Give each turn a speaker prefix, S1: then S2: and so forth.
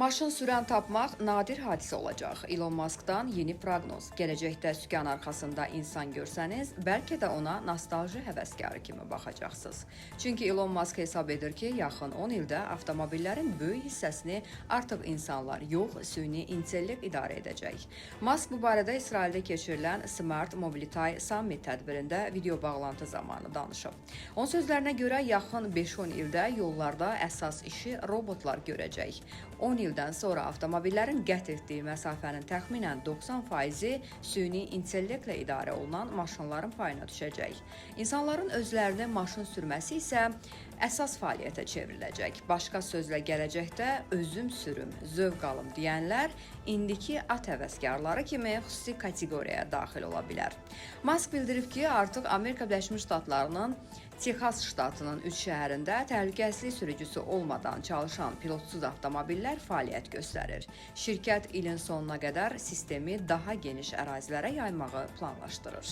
S1: Maşın sürən tapmaq nadir hadisə olacaq. Elon Musk'dan yeni proqnoz. Gələcəkdə sükan arxasında insan görsəniz, bəlkə də ona nostalji həvəskarı kimi baxacaqsınız. Çünki Elon Musk hesab edir ki, yaxın 10 ildə avtomobillərin böyük hissəsini artıq insanlar yox, süni intellekt idarə edəcək. Musk bu barədə İsraildə keçirilən Smart Mobility Summit tədbirində video bağlantı zamanı danışıb. Onun sözlərinə görə yaxın 5-10 ildə yollarda əsas işi robotlar görəcək. 10 ildən sonra avtomobillərin qət etdiyi məsafənin təxminən 90%-i süni intellektlə idarə olunan maşınların payına düşəcək. İnsanların özlərini maşın sürməsi isə əsas fəaliyyətə çevriləcək. Başqa sözlə, gələcəkdə özüm sürüm, zövq alım deyənlər indiki at həvəskarları kimi xüsusi kateqoriyaya daxil ola bilər. Musk bildirib ki, artıq Amerika Birləşmiş Ştatlarının Texas ştatının 3 şəhərində təhlükəsizlik sürücüsü olmadan çalışan pilotsuz avtomobillər fəaliyyət göstərir. Şirkət ilin sonuna qədər sistemi daha geniş ərazilərə yaymağı planlaşdırır.